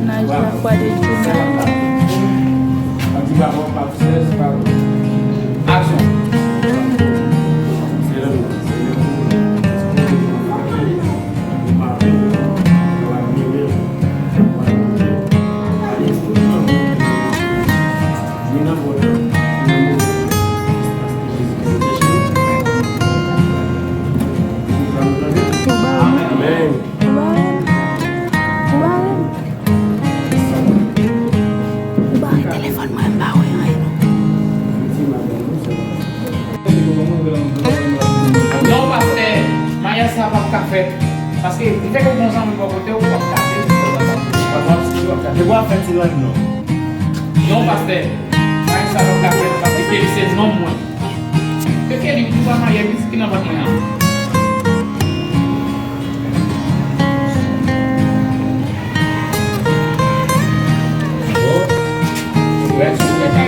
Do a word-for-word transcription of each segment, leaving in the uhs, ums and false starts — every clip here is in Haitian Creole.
Mennaj la, kwa de Juna. Aksyon. Ou ba renmen? Amen. Ou ba renmen? Ou ba renmen? Ou ba renmen telefòn mwen, m pa wè anyen non. Non, pastè, maryaj sa p ap ka fèt. Paske li fèk yon bon zanmi bò kote w, w ap gade, w ap gade, w ap gade. Li pa fèt ti lang non. Non, pastè, maryaj sa p ap ka fèt, paske Kelly se nonm mwen. Ke Kelly, ou pa marye, pitit ki nan vant mwen an. Mèsi, pastè.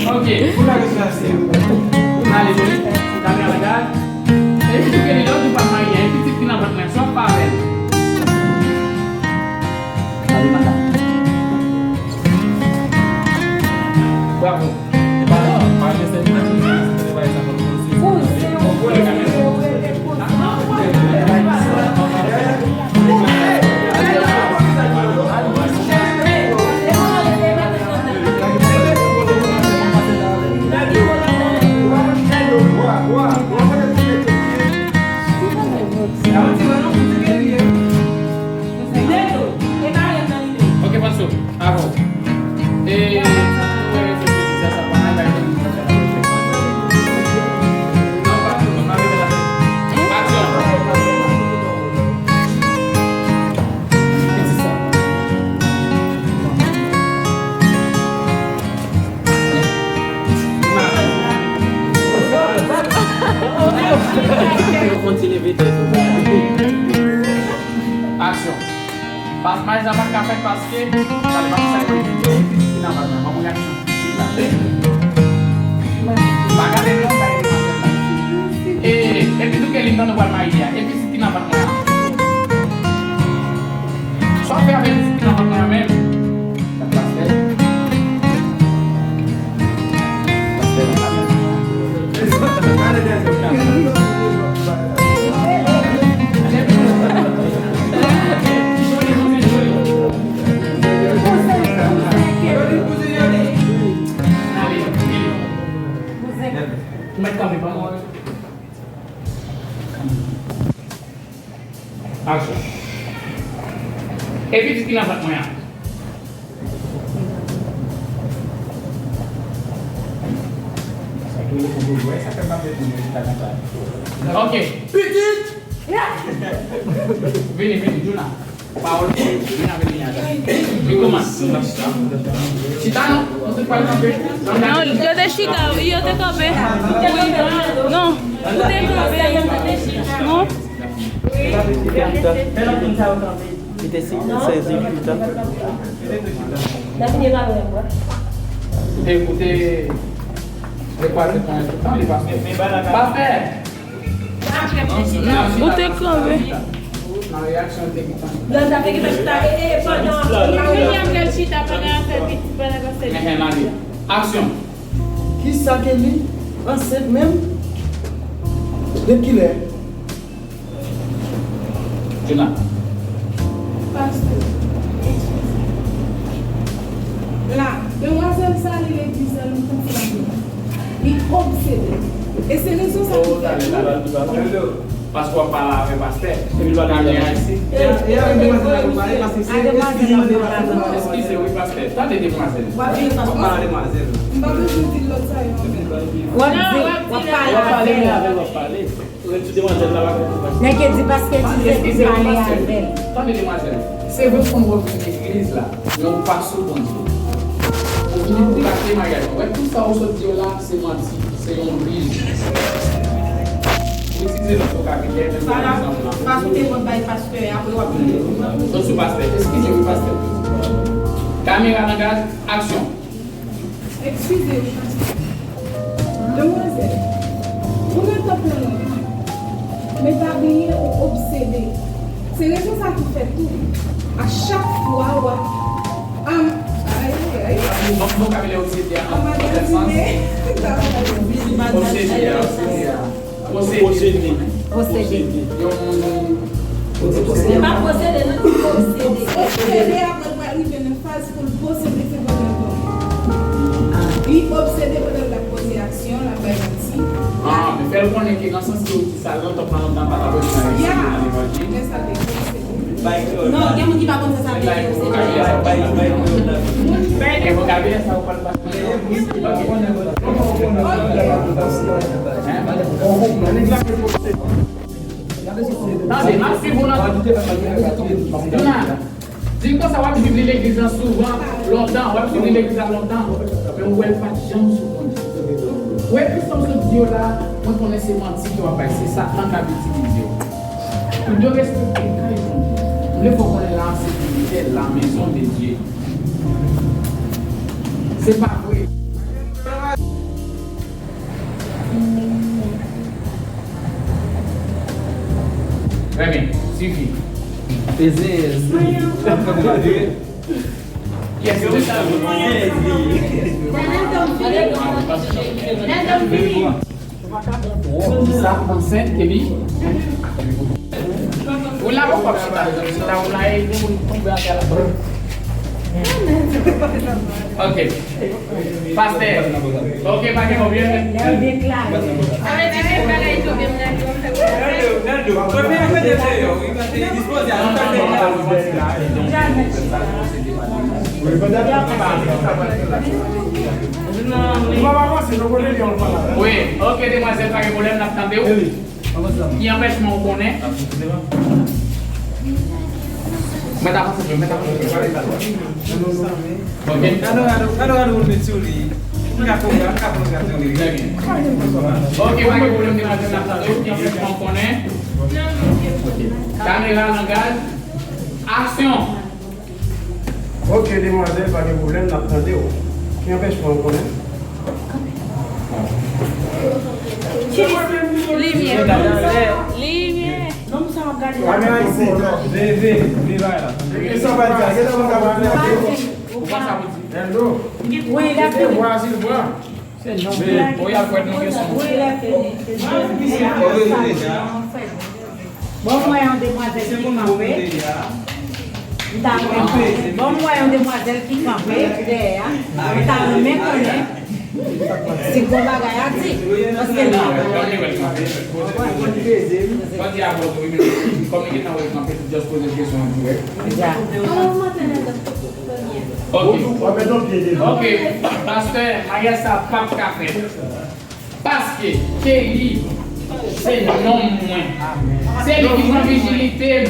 Ok. Alelouya. Kamera la gad. Epi tou Kelly, lè w di w pa marye, e pitit ki nan vant mwen, sa w ap fè avè l? Bravo. Ok, Panso, avè w. E, Aksyon. Pas maryaj la pa t ka fèt paske, gade, pa fè sa, e pitit ki nan vant mwen, ban m reaksyon fizik la. Pa gade non, gade demwazèl la. E, epi tou Kelly, m tande w pral marye a, e pitit ki nan vant mwen an. Sa w fè avè pitit ki nan vant mwen an menm? Aksyon. E pitit ki nan vant mwen an? Ok. Pitit! Vini, vini, Juna. Pawòl pou ou. Vini avè li, Juna. Li kòmanse. Chita non. Nou tout pral kanpe. Non, yo te chita, yo te kanpe. Wi. Non, ou te kanpe. Non. Li te si-, sezi chita. Ou te, ou te, te kwaze pwen tout tan, li pase. Pastè! Ou te kanpe. Nan reyaksyon, li te gentan. Nan ta te gentan chita, e, e, pandan. Mwen menm lè l chita pandan l ap fè pitit, pandan l ap fè pitit. Aksyon. Kisa Kelly ansent menm? De kilè? Juna. Pastè, eskize. La, demwazèl sa li legliz la, nou konfime. Li obsede. E se rezon sa ki fè nou. Paske w ap pale avè pastè. Epi l pa gen kamera isit. E, e avèk demwazèl la pou pale, paske se eskize mande pastè. Eskize, wi, pastè. Tande demwazèl. W ap pale a demwazèl. M pa bezwen di l lòt sa yo. W ap di, w ap pale avè l. W ap pale avè l, w ap pale. Nèg yo di paske ti Zezi pale avè l. Tande demwazèl, se vre fò w vin legliz la, men ou pa sou Bondye. Ou vini pou gate maryaj mwen. Wè, tout sa ou sot di yo la, se manti, se yon riz. Ou itilize lòt vokabilè, men pa egzanp la. Pas ou te vòt bay pastè a, apre w ap vini. Sot sou pastè. Eskize m, pastè. Kamera, langaj, aksyon. Eskize m. Demwazèl, ou nan tanp lan lontan, men pa bliye ou obsede. Se rezon sa ki fè tou, a chak fwa w ap, am, ay, ay, ay, Vok-, vokabilè obsede a, an magadinen. Obsede a, obsede a. Posede. Posede. Posede. Yon moun. Li pa posede, non, li posede. Obsede apre l pral rive nan faz pou l posede se pandan l dòmi. Li obsede pandan l ap poze aksyon, l ap bay manti. Ah, men fè l konnen ke nan sans ke w di sa, lontan, pa lontan, pa ta pral nan levanjil. Non, gen moun ki pa konn sa sa vle di, obsede. Vokabilè sa ou pral Tande, m ap swiv ou nan. Jonas, di konsa w ap swiv li legliz lan souvan, lontan, w ap swiv li legliz la lontan, men ou wè l pa t janm sou kondisyon. Ou wè tout sa w sot di yo la, mwen konnen se manti ke w ap bay, se Satan k ap itilize w. Ou dwe respekte kay Bondye. M vle fè w konnen la, se militè, la maison de Dieu. Se pa vre. Trè byen, sifi. Yes, wi. Sa ansent ke li. Ou la poko ap chita, chita ou la e moun tonbe atè la. Ok. Pastè. Ok, pa gen pwoblèm. Sa vle di tout bagay tonbe m nan yo. Wi, ok, demwazèl, pa gen pwoblèm, n ap tande w. Ki anpèchman ou konnen? Mèt avanse, mèt avanse. Ok. Gade, gade, gade, gade, moun met sou li. M ka konprann, m ka konprann, gade, gade. Trè byen. Ok, pa gen pwoblèm, demwazèl, n ap tande w. Ki anpèchman ou konnen? Ok. Kamera, langaj, aksyon! Ok, demwazèl, pa gen pwoblèm, n ap tande w. Ki anpèchman ou konnen? Limyè. Limyè. Kamera isi. Veye, veye, veye bagay la. E sa w pral di a, gen lè moun ka pale. Ou pa sa pou di. Hello. Wi, l ap vini. Vwa, silvwa. Se non. Wi, l ap vini. Bon, m wè yon demwazèl ki kanpe. M ta renmen, bon, m wè yon demwazèl ki kanpe dèyè a. M ta renmen konnen si gon bagay a di. Paske l pa. Kòm li gentan wè l kanpe, just poze l kesyon an dirèk. Ok. Ok. Pastè, maryaj sa p ap ka fèt. Paske Kelly se nonm mwen. Se li ki pran vijilite m.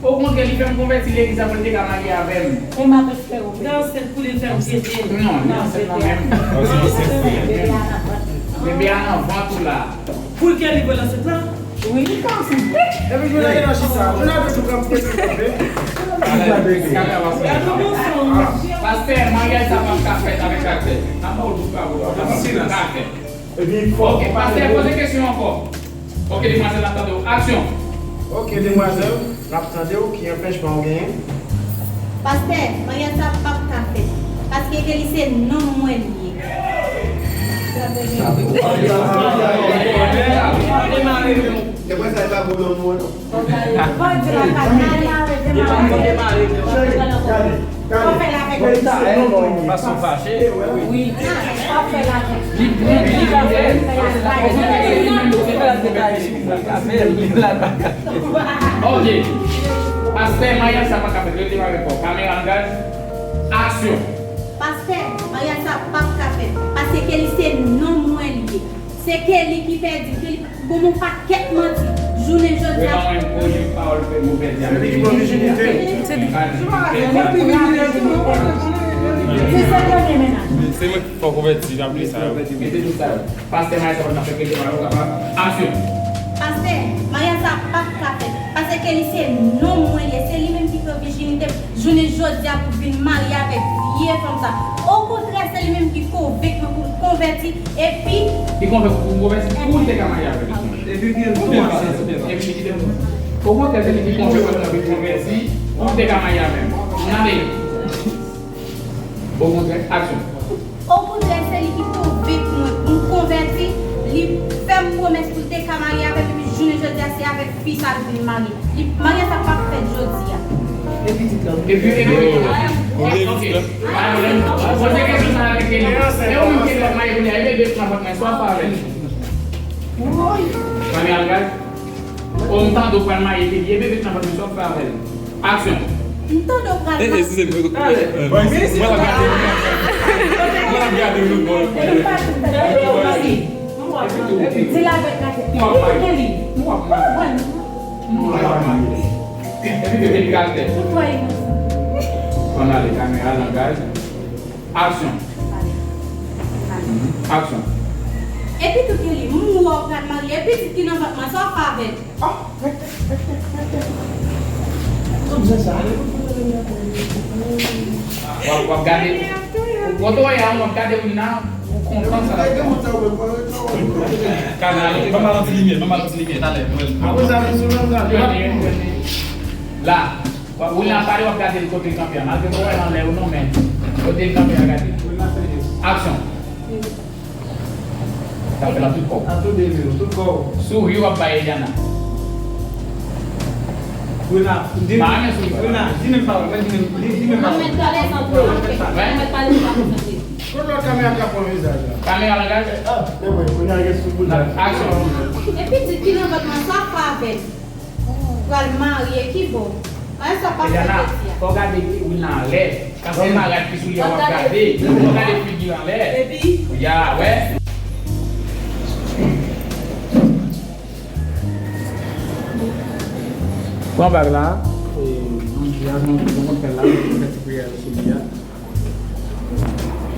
Okontrè, li fè m konvèti legliz la pou l te ka marye avè m. E m ap espere w. Li ansent pou li fè m tete. Non, li ansent nan men m. Bebe a nan vant ou la. Pou l Kelly pral ansent la? Wi, li ka ansent. Epi jwenn nan chita. Jwenn nan chita. Gade yon bon son. Pastè, maryaj sa p ap ka fèt avèk kaktè. N ap ba w douz pawòl. Silans. Kaktè. Epi fò. Ok, pastè, poze kesyon ankò. Ok, demwazèl, n ap tande w. Aksyon. Ok, demwazèl, n ap tande w. Ki anpèchman w genyen? Pastè, maryaj sa p ap ka fèt. Paske Kelly se nonm mwen li ye. Demwazèl, pa bon nonm mwen non. Fò di la pa demare, demare. Fò fè l avèk li. Fason fache. Wi. Fò fè l avèk li. Li pran, li pran. Ok. Pastè, maryaj sa pa ka fèt. Rete avèk ou. Kamera, langaj. Aksyon. Pastè, maryaj sa p ap ka fèt. Paske Kelly se nonm mwen li ye. Se Kelly ki pèdi, Kelly gon yon pakèt manti. Jounen jodi a. Mwen pa wè pawòl fè mwen pèdi. Se li ki pran vijinite. Se li ki pran vijinite. Se sa k mande mennaj. Se mwen ki fè w konvèti, m ap li sa yo. Mete tout sa yo. Pastè, maryaj sa p ap ka fèt, rete avèk ou, kapab. Aksyon. Pastè, maryaj sa p ap ka fèt. Paske Li se nonm mwen li ye, se li menm ki pran vijinite m jounen jodi a pou vin marye avèk vye fanm sa. Okontrè, se li menm ki konvenk mwen pou m konvèti, epi Li konvenk pou m konvèti pou l te ka marye avè m. Epi gen twa sa, se pa. Epi li kite m. Okontrè, se li ki konvenk mwen pou m konvèti pou l te ka marye avè m. Ann ale. Okontrè, aksyon. Okontrè, se li ki konvenk mwen pou m konvèti, li fè m pwomès pou l te ka marye avè m, epi jounen jodi a, se avèk fi sa l vin marye. Li, maryaj sa p ap fèt jodi a. E pitit la? Epi, epi, epi, ok. Pa pwoblèm. Poze kesyon sa avèk Kelly. Se ou menm ki ap marye kounye a, e bebe nan vant mwen, sa w ap fè avè l? Woy! Fanmi al gad. O, m tande w pral marye Kelly, e bebe nan vant mwen, sa w ap fè avè l? Aksyon. M tande w pral marye. E, e, si se mwen, mwen l ap gade. Mwen l ap gade, mwen. Di l avèk la tèt. Mwen w ap marye. Mwen w ap marye. Mwen w ap marye. Epi ke Kelly gade. Pou twa inosan. Ann ale, kamera, langaj. Aksyon. Aksyon. Epi tou Kelly, m wè w pral marye, pitit ki nan vant mwen, sa w ap fè avè l? Ah, rete, rete, rete. Tout zen sa. W ap, w ap gade. Kote w ye a, w ap gade Wilna, ou kontan sa l ap fè. Kamera, ban m al nan ti limyè, ban m al nan ti limyè, talè, nou wè l. Apre sa, vin sou langaj. La. W ap, Wilna pale, w ap gade l kote l kanpe a. Malgre m pa wè l anlè ou non, men kote l kanpe a, gade. Aksyon. Sa fè l ap tout kò w. Ap tout de men w, tout kò w. Souri w ap bay Eliana. Wilna, di, pa gen souri. Wilna, di menm pawòl, di menm, di, di menm pawòl. Ann mèt kalè san twò. Ann mèt pale, ann mèt pale, ann mèt pale. Kot lòt kamera k ap pran vizaj la? Kamera langaj. Ah, se vre, kounye a gen sou bout la. Aksyon. E pitit ki nan vant mwen, sa w ap fè avè l? Pral marye, ki bò? Maryaj sa pa fèt jodi a. Fò w gade Wilna anlè. Paske marad ki sou li a w ap gade. Fò w gade figi l anlè. Epi? Ya, wè. Pran bag la. E, jodi a, nou, nou konn fè l la, nou fè ti priyè sou li a.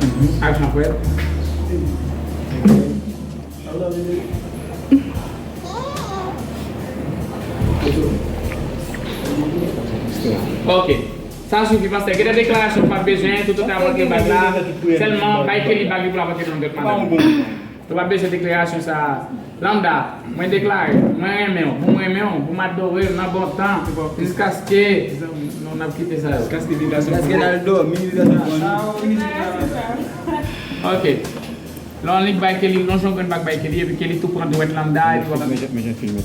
Mhm. Aksyon, frè. Ok. Sa sifi, pastè. Gen de deklarasyon pa bezwen, toutotan ap antre bag la. Sèlman, bay Kelly bag li pou l ap antre nan tèt madanm. Ou pa bezwen deklarasyon sa a. Lambda, mwen deklare, mwen renmen w, pou m renmen w, pou m adore w nan bon tan, jiskaske nou n ap kite sa yo. Jiskaske n al dòmi, jiskaske n al dòmi. Ok. Lè w annik bay Kelly, lonje yon grenn bag bay Kelly, epi Kelly tou pran dwèt Lambda, epi w ap...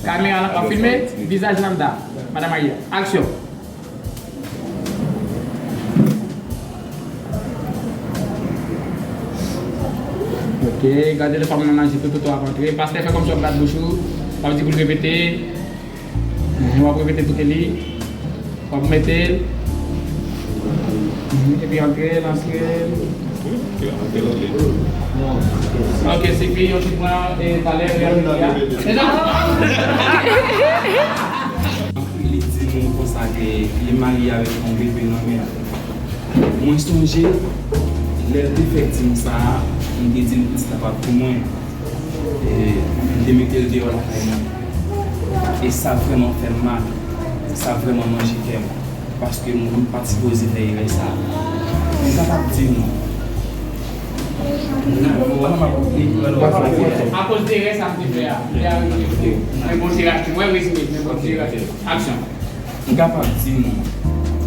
Kamera lan, w ap filme vizaj Lambda. Madan marye. Aksyon. Ok, gade lè fanm nan manje tou, toutou ap antre. Pastè fè kòmsi w ap bat bouch ou, w ap di pou l repete. Mhm, w ap repete tou Kelly. W ap mete l. Mhm, epi antre, lanse l. Ok, sifi, yon ti pran, e, talè, e, antre a. Se sa. Li di nou konsa ke li marye avèk yon bebe nan men l. Mwen sonje, lè l te fè di m sa a, m te di l pitit la pa pou mwen. E, m te mete l deyò lakay mwen. E sa vrèman fè m mal. Sa vrèman manje kè m. Paske moun pa t sipoze fè erè sa a. M kapab di nou. Akoz de erè sa m te fè a, m te arete. Men Bondye rachte m. Mwen rezime, men Bondye rachte m. Aksyon. M kapab di nou,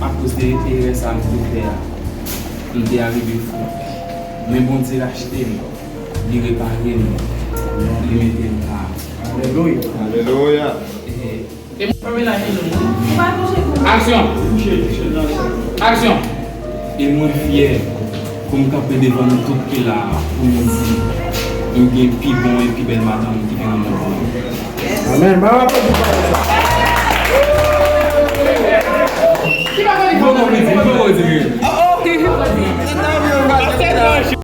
akoz de erè sa a m te fè a, m te arive fou. Men Bondye rachte m, li repare m, li mete m la. Alelouya. Alelouya. E, e, aksyon. Aksyon. E mwen fyè pou m kanpe devan nou tout ki la a, pou nou di, nou gen pi bon e pi bèl madanm ki gen nan mond lan. Amèn. Ban m aplodi pou sa. Ki pa konn li fò konpli, li fò konpli.